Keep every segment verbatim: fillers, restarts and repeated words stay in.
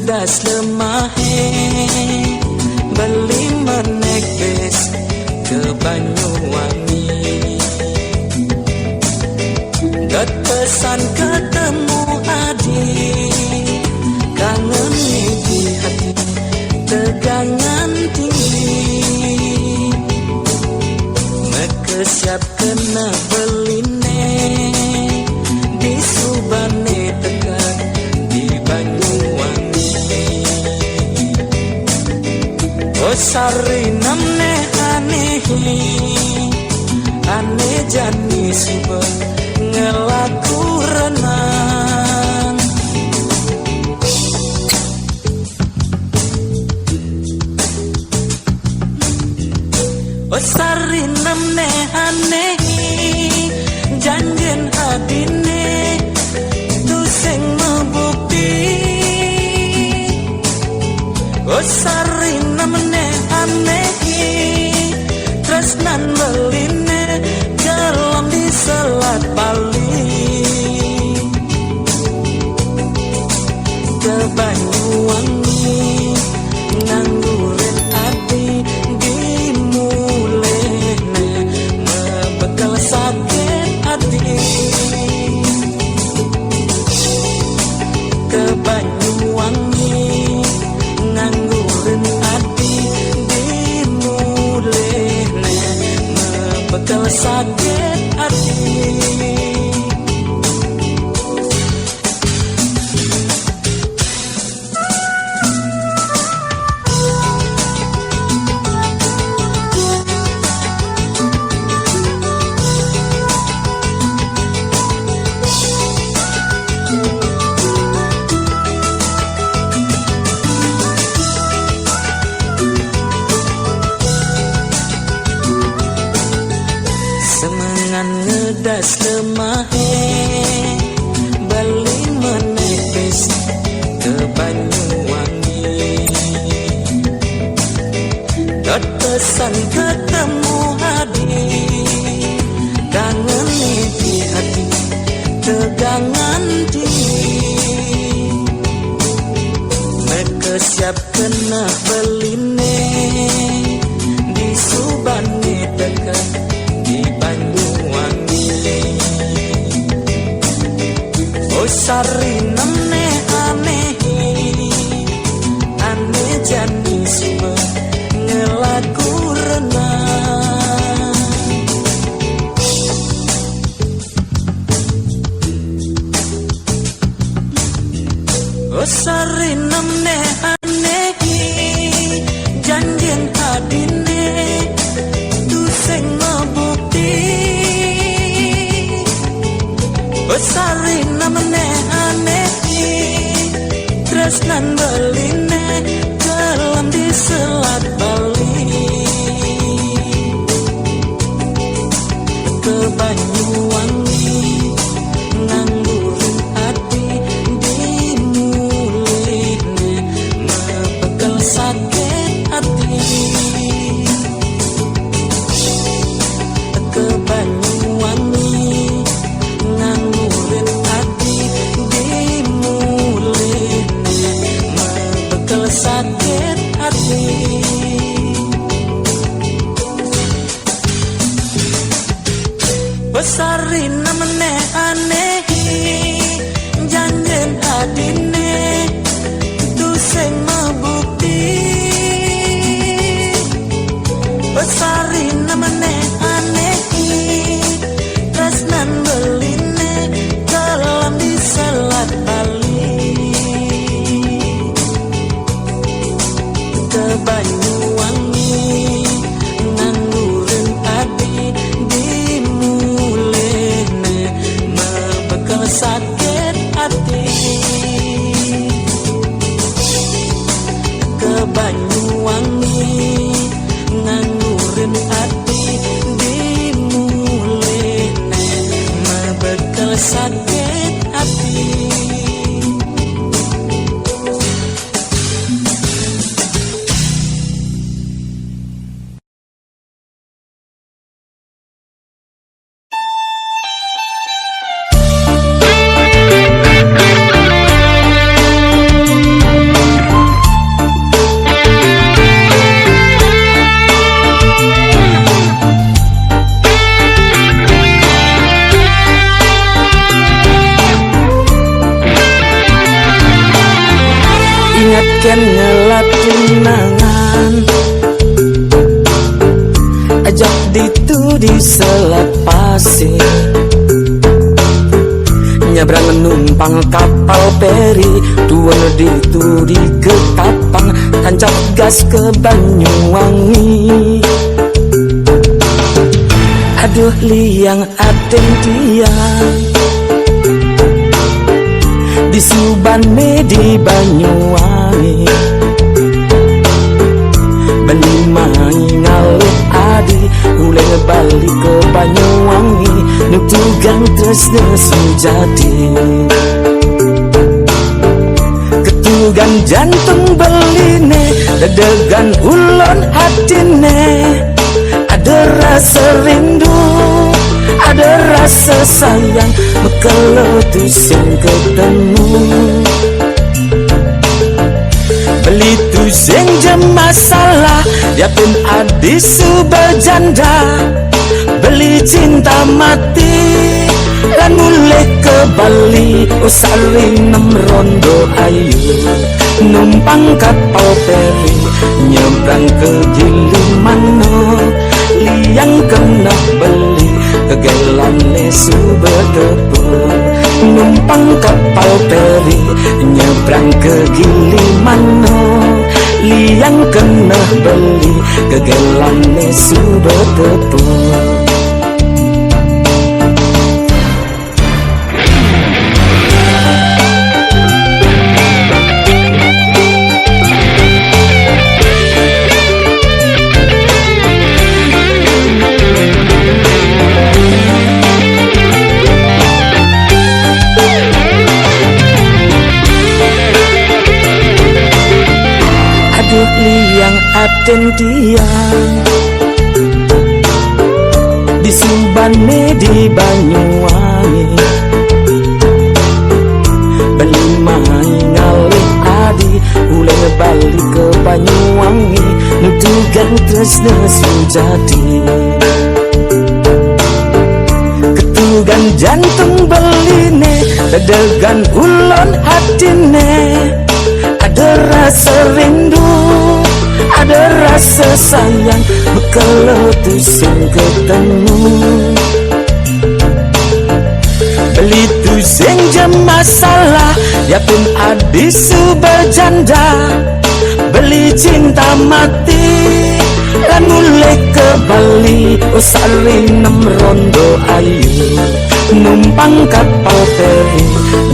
Ngêdas lemahe, beli meneh bis ke Banyuwangi. Dot pesan ketemu adi, kangen di hati tegangan tinggi. Mekesiap kena beline, di subane teka di Banyuwangi. O sari nemne ane, ane jani suba ngelaku renang. O sari nemne ane, janjin adine, tusing mebukti. O sari nemne ane, tresnan beline, gelem di Selat Bali. Ke Banyuwangi, nganggurin adi di mulihne, mebekel sakit adi. Ke Banyuwangi, nganggurin adi di mulihne, mebekel sakit adi. Semengan ngêdas lemahe, beli meneh bis ke Banyuwangi. Dot pesan ketemu adi, kangen di hati tegangan tinggi. Mekesiap kena beline, di subane teka di Banyuwangi. O sari nemne ane, ane jani suba ngelaku renang. O sari nemne ane, janjin adine, tusing mebukti. O sari nemne ane, tresnan beline, gelem di Selat Bali. Ke Banyuwangi, nganggurin adi di mulihne, mebekel sakit adi. Ke Banyuwangi, nganggurin adi di mulihne, mebekel sakit adi. Besari nemne ane, janjen adine, tusing mebukti. Besari nemne ane, tresnan beline, kelem di Selat Bali. Ke Banyuwangi, nganggurin adi di mulihne, mebekel sakit ati. Ke Banyuwangi, nganggurin adi di mulihne, mebekel sakit ati. Kén ngelat tunangan, ajak ditu di selat pasir. Nyabrang numpang kapal peri, tuun ditu di Ketapang, tancap gas ke Banyuwangi. Aduh liang atin tiang, disubané di Banyuwangi. Beli mai ngalih adi, ulih bali ke Banyuwangi, nutugang tresna sujati. Ketugan jantung beliné, dedegan ulun hatiné. Ada rasa rindu, ada rasa sayang, mekelo tusing ketemu. Beli tusing ja masalah, yapin adi suba janda. Beli cinta mati, lan mulih ke Bali, usah rinem rondo ayu. Numpang kapal feri, nyebrang ke Gilimanuk. Liang keneh beli, kegelané suba tepuk. Numpang kapal feri, nyebrang ke Gilimanuk. Liang keneh beli, kegelané suba tepuk. Aduh liang atin tiang, disubané di Banyuwangi. Beli mai ngalih adi, ulih bali ke Banyuwangi, nutugang tresna sujati. Ketugan jantung beliné, dedegan ulun hatiné. Ada rasa rindu, ada rasa sayang, mekelo tusing ketemu. Beli tusing ja masalah, yapin adi suba janda. Beli cinta mati, lan mulih ke Bali, usah rinem rondo ayu. Numpang kapal feri,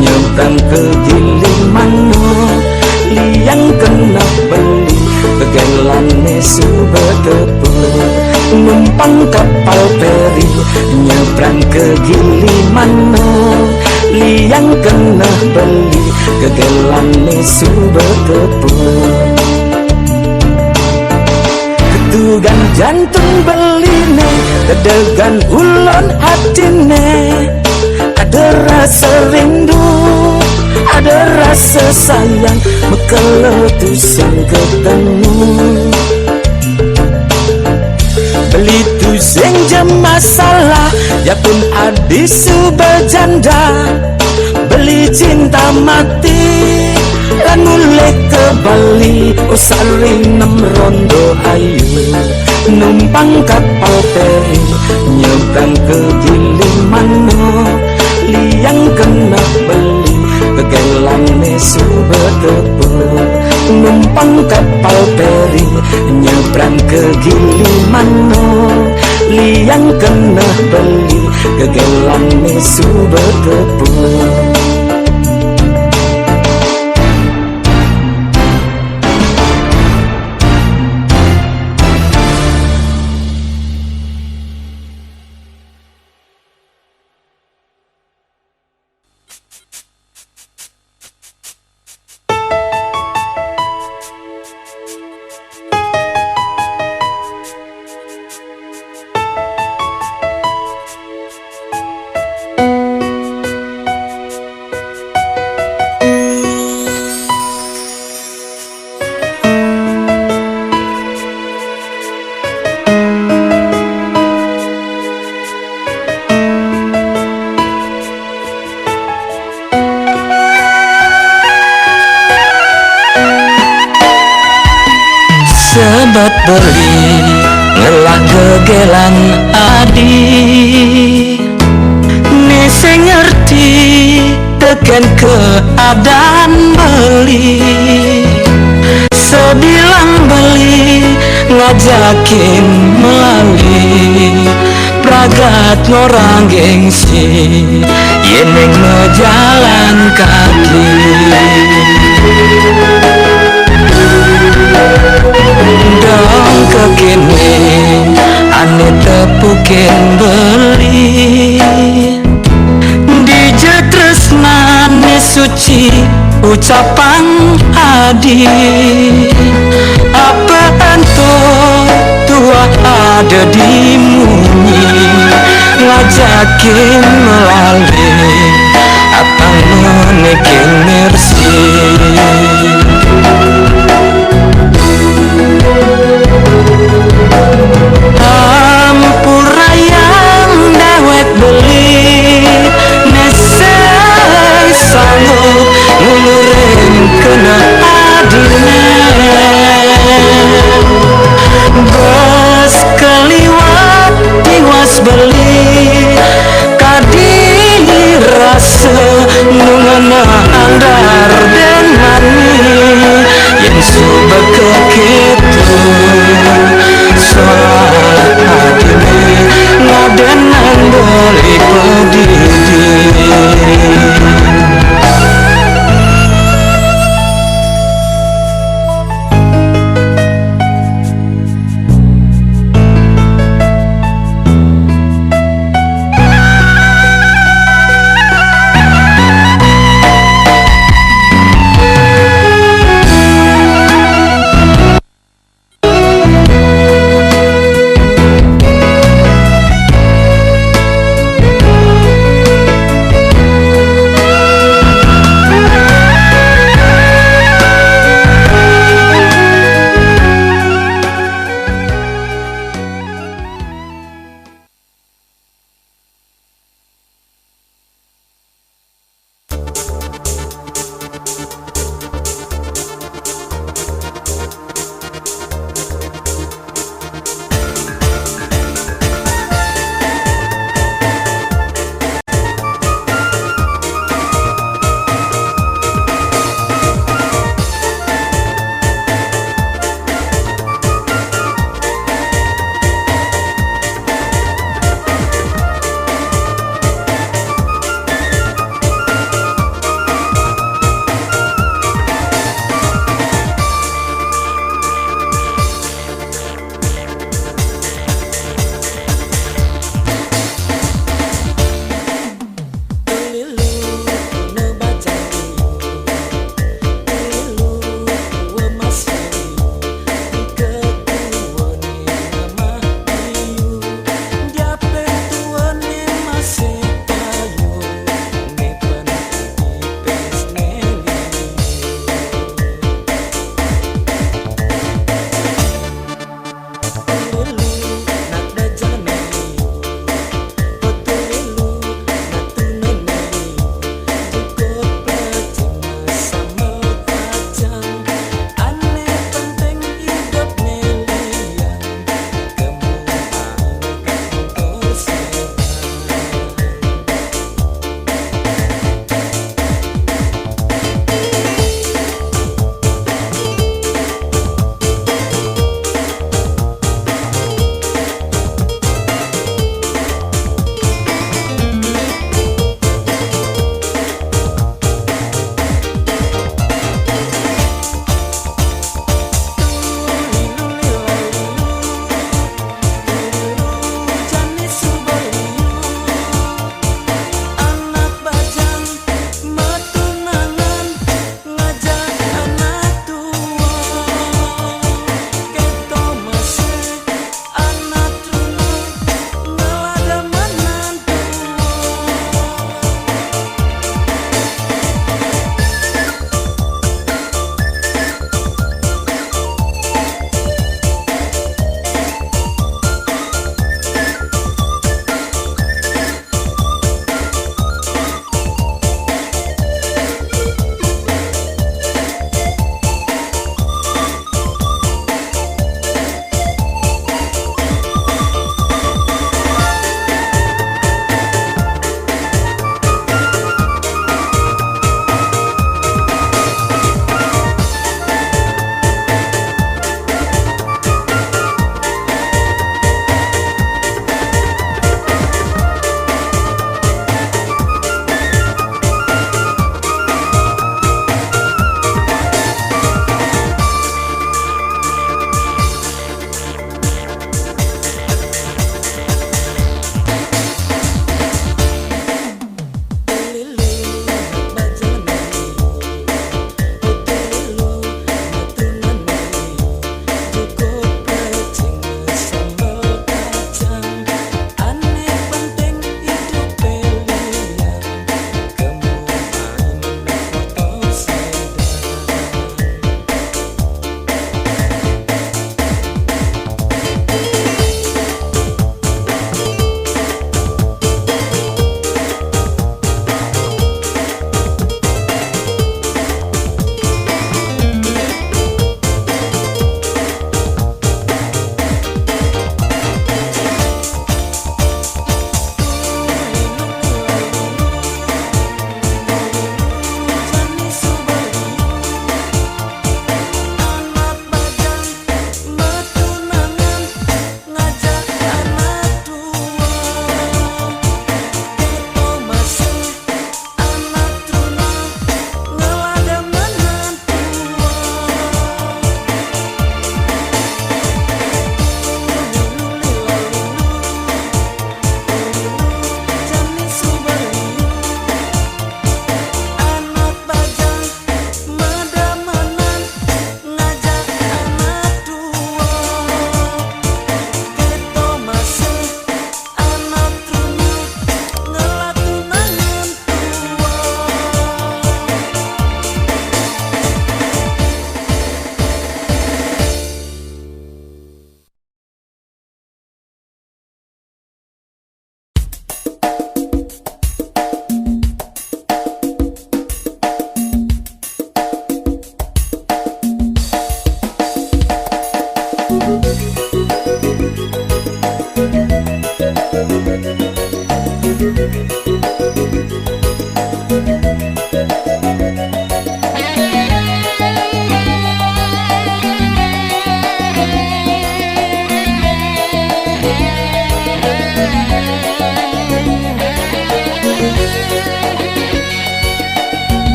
nyebrang ke Gilimanuk. Liang keneh beli, kegelané suba tepuk. Numpang kapal feri, nyebrang ke Gilimanuk. Liang keneh beli, kegelané suba tepuk. Ketugan jantung beliné, dedegan ulun hatiné. Ada rasa rindu, ada rasa sayang, mekelo tusing ketemu. Beli tusing ja masalah, yapin adi suba janda. Beli cinta mati, lan mulih ke Bali, usah rinem rondo ayu. Numpang kapal feri, nyebrang ke Gilimanuk. Liang keneh beli, kegelané suba tepuk. Numpang kapal feri, nyebrang ke Gilimanuk. Liang keneh beli, kegelané suba tepuk. Sebab beli ngelah gegelan adi, né sing ngerti tekén keadaan beli. Sebilang beli ngajakin melali, pragat ngorang gengsi, yén mejalan kaki. Dong kekéné ané tepukin beli, dija tresnané suci ucapang adi. Apa ento tuah ada di munyi, ngajakin melali, apang menéking mersi. Ampurayang déwék beli, né sing sanggup ngulurin kena adiné. Bes kaliwat tiwas beli, kadi rasa nu ngenah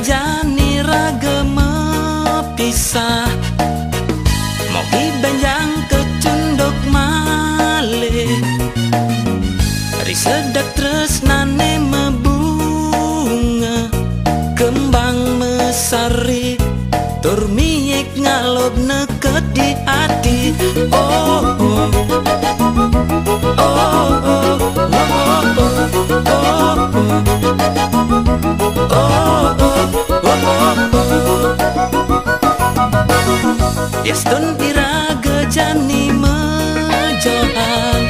jani raga mapisah. Mogi benjang kecunduk malih. Ri sedek tresnane mabunga, kembang mesari, tur miik ngalobna kedi ati. Oh, oh. Oh, oh. Oh, oh. Oh, oh. Oh, oh. Oh, oh. Yastun iraga jani majohan,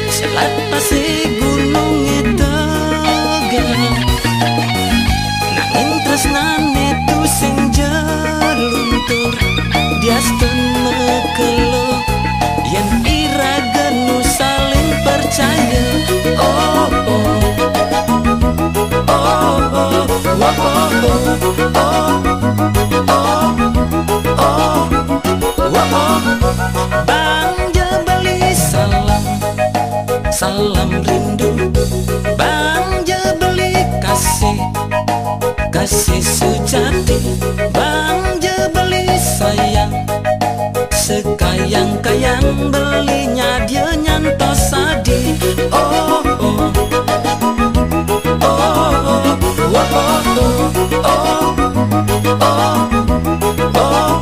selat pasih gununge tegeh. Nanging tresnane tusing jeluntur, diastun makelo, yen iraga nu saling percaya. Oh, oh. Oh, oh. Wah, oh, oh. Oh, oh. Oh, oh. Wah, oh. Bang ja beli salam, salam rindu. Bang ja beli kasih, kasih sujati. Bang ja beli sayang, sekayang-kayang beli nyadia nyantos sadi. Oh, oh. Oh, oh. Wah, oh, oh. Oh, oh. Oh.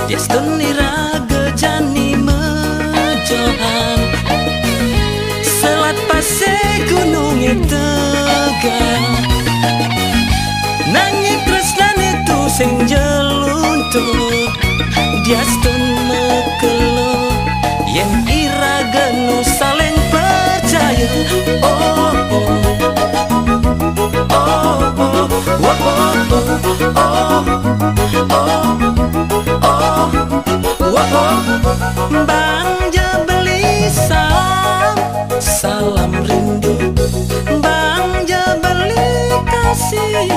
Diastun iraga jani majohan, selat pasih gununge tegeh. Nanging tresnane tusing jeluntur, diastun makelo, yen iraga nu saling percaya. Oh, oh. Oh, oh. Wah, oh, oh. Oh, oh. Oh, wah, oh. Bang ja beli salam, salam rindu. Bang ja beli kasih,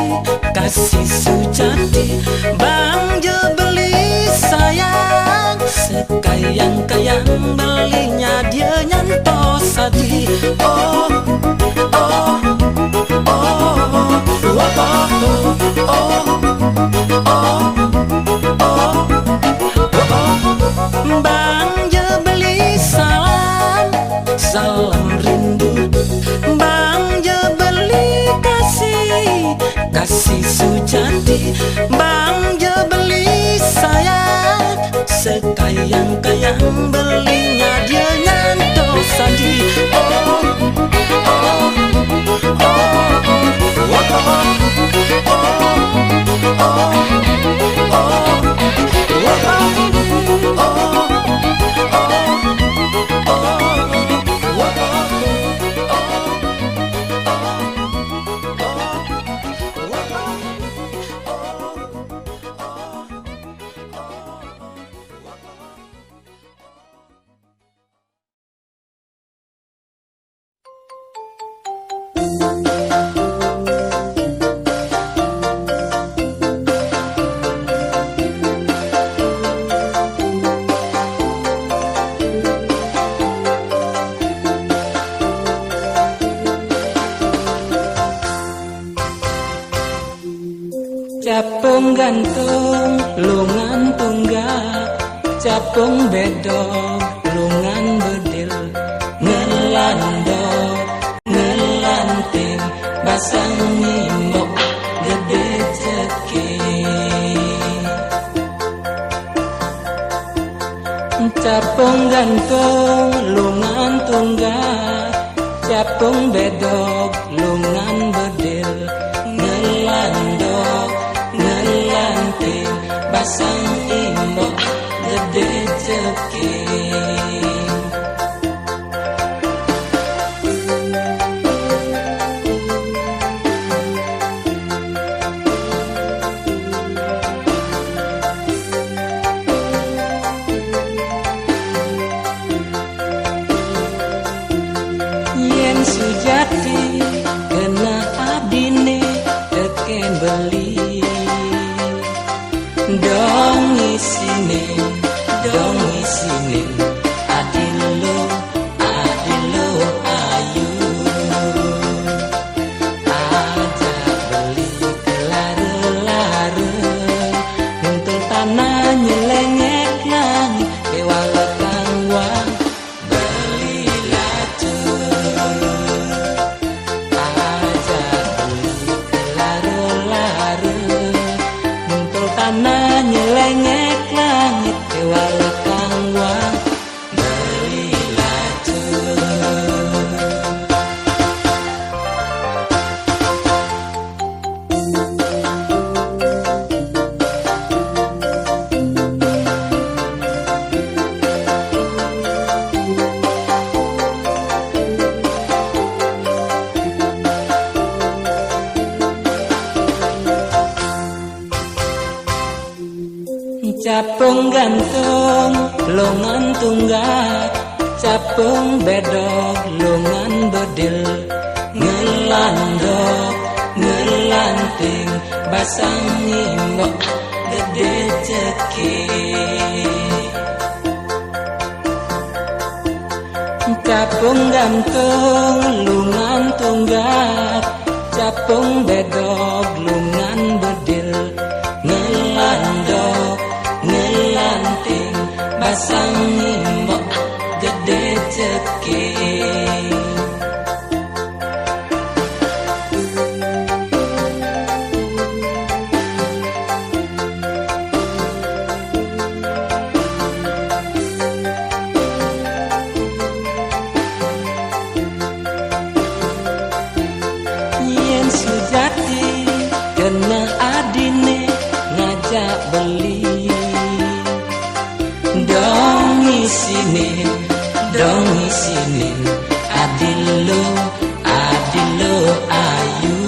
kasih sujati. Bang ja beli sayang, sekayang-kayang beli nyadia nyantos sadi. Oh, oh. Oh, oh, oh, oh, oh, oh, oh. Bang ja beli salam, salam rindu. Bang ja beli kasih, kasih sujati. Bang ja beli sayang, sekayang-kayang beli nyadia nyantos sadi. Oh, oh, oh, oh, oh, oh, oh, oh, oh, oh. Capung gantung, lungan tunggak, capung bedog, lungan bedil, ngelandok, ngelanting, basang nimbok, gede ceking. Capung gantung, lungan tunggak, capung bedog, lungan bedil, ngelandok, ngelanting, basang imbok, gede ceking. Sinin, adilo, adilo ayu. Aja beli kelare-lare, nyentul tanah nyelengek langit, kewala kangwang beli lacur. Aja beli kelare-lare, nyentul tanah nyelengek langit, kewala kangwang beli lacur. Capung gantung, longan tunggak, capung bedog, longan bedil, ngelandok, ngelanting, basang ngimbok, gede ceki. Capung gantung, lungan tunggak, capung bedog, lungan bedil, ngelandok, ngelanting, basang ngimbok, gede ceki. Yen sujati kena adine ngajak beli. Dong isinin, dong isinin, adilo, adilo ayu.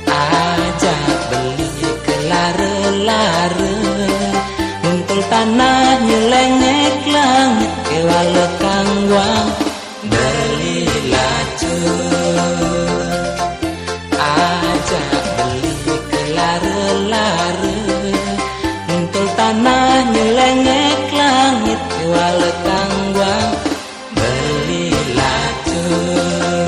Aja beli kelare-lare, nyentul tanah nyelengek langit, kewala kangwang beli lacur. Aja beli kelare-lare, nyentul tanah nyelengek langit, kewala kangwang beli lacur.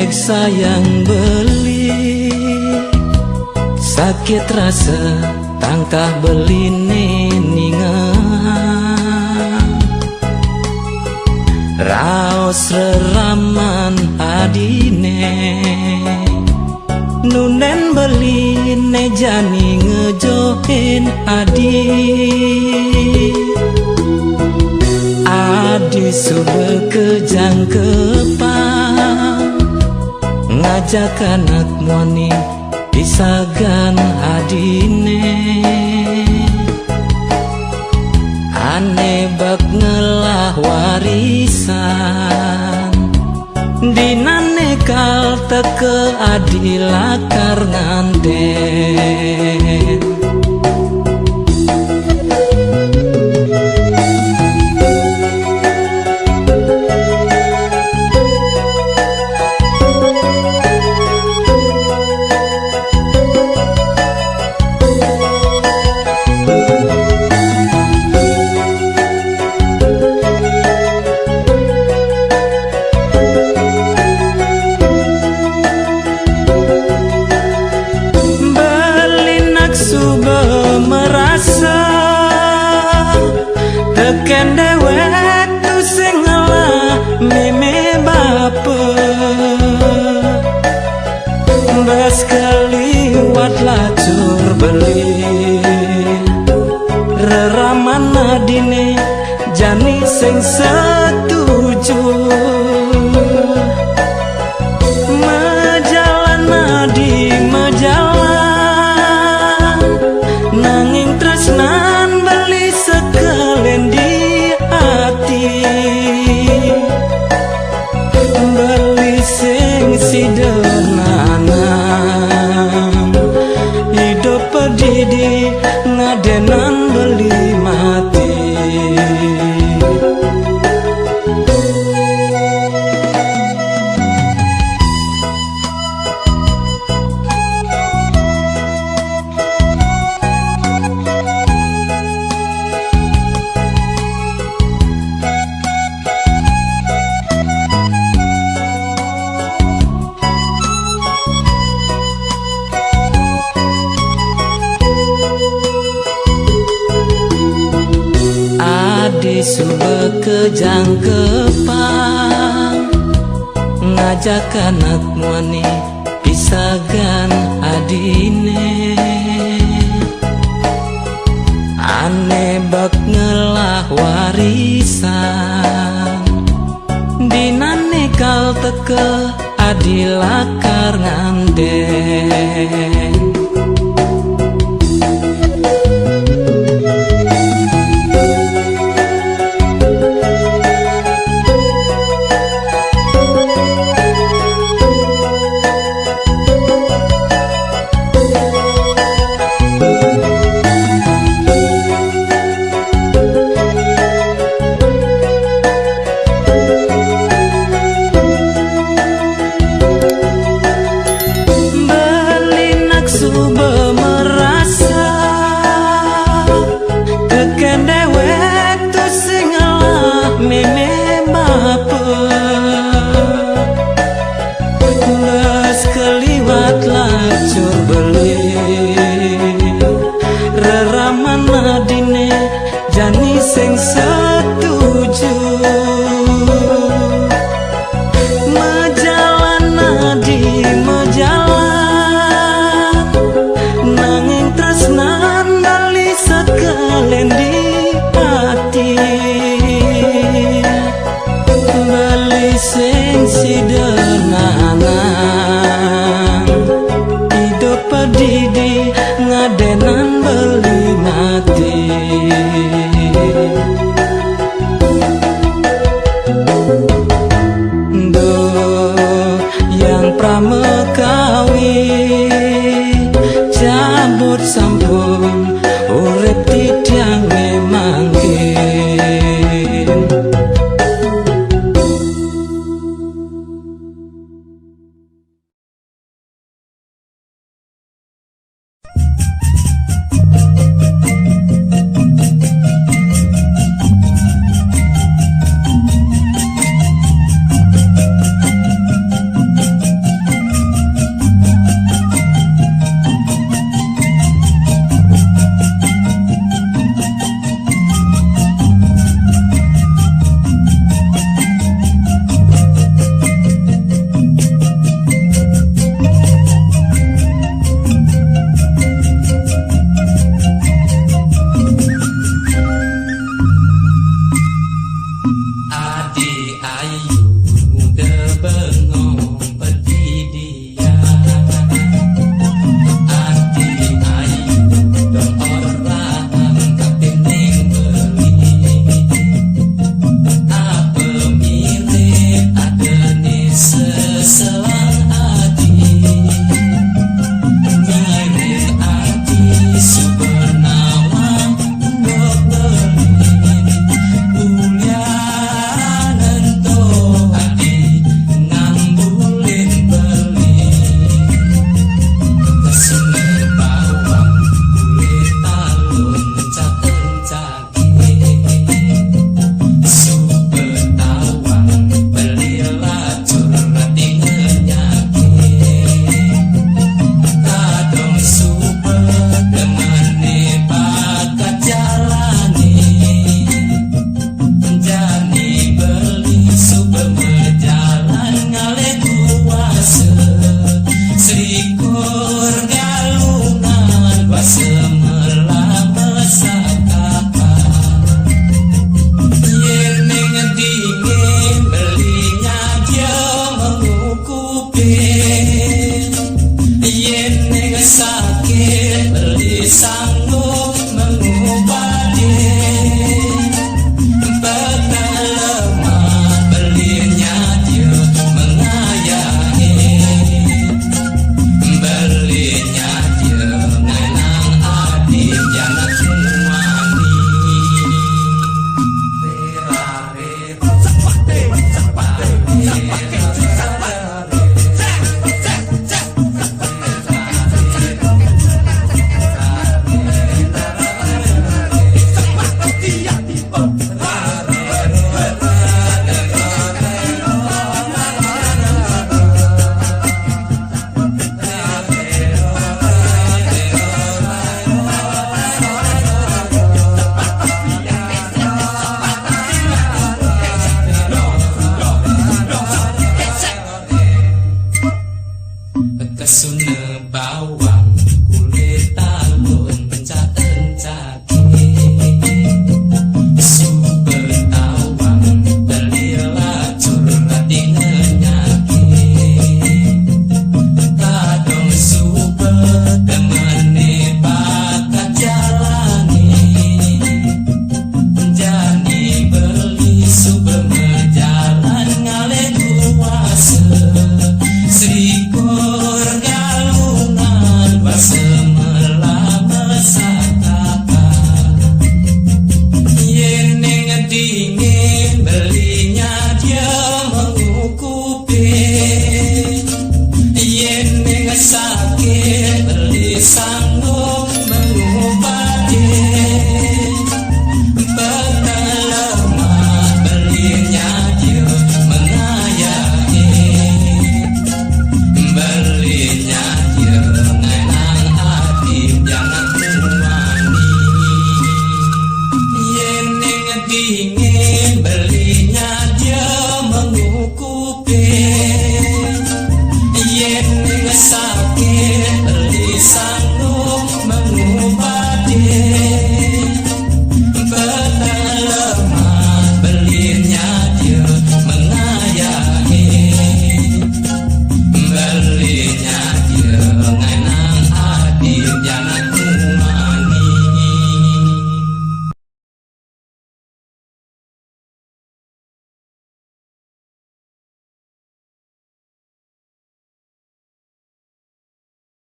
Sayang beli, sakit rasa, tangkah beli ne ninga. Raos reraman adine, nunen beli ne jani ngejohin adi. Adi suba kejangkepan, ngajak anak muani pisagan adine. Ane bak ngelah warisan, dinane kal teka adi lakar nganten. Belinak suba merasa, teken dewek tu sing ngelah meme bapa. Bas keliwat lacur beli, reraman adine jani sing setuju. Majalan adi majalan, nanging tresnan beli sekelen di ati. Beli sing sida nanang, idup pedidi ngadenan beli mati. Adi suba kejangkepan, ngajak anak muani pisagan adine. Ane bak ngelah warisan, dinane kal teka adi lakar nganten. Belinak suba merasa, teken dewek tu sing ngelah meme bapa. Bas keliwat lacur beli, reraman adine jani sing setuju. Majalan adi majalan, nanging tresnan beli sekelen di ati. Beli sing sida nanang, idup pedidi ngadenan beli mati. Duh, yang pramekawi, cabut sampun urip titiange mangkin.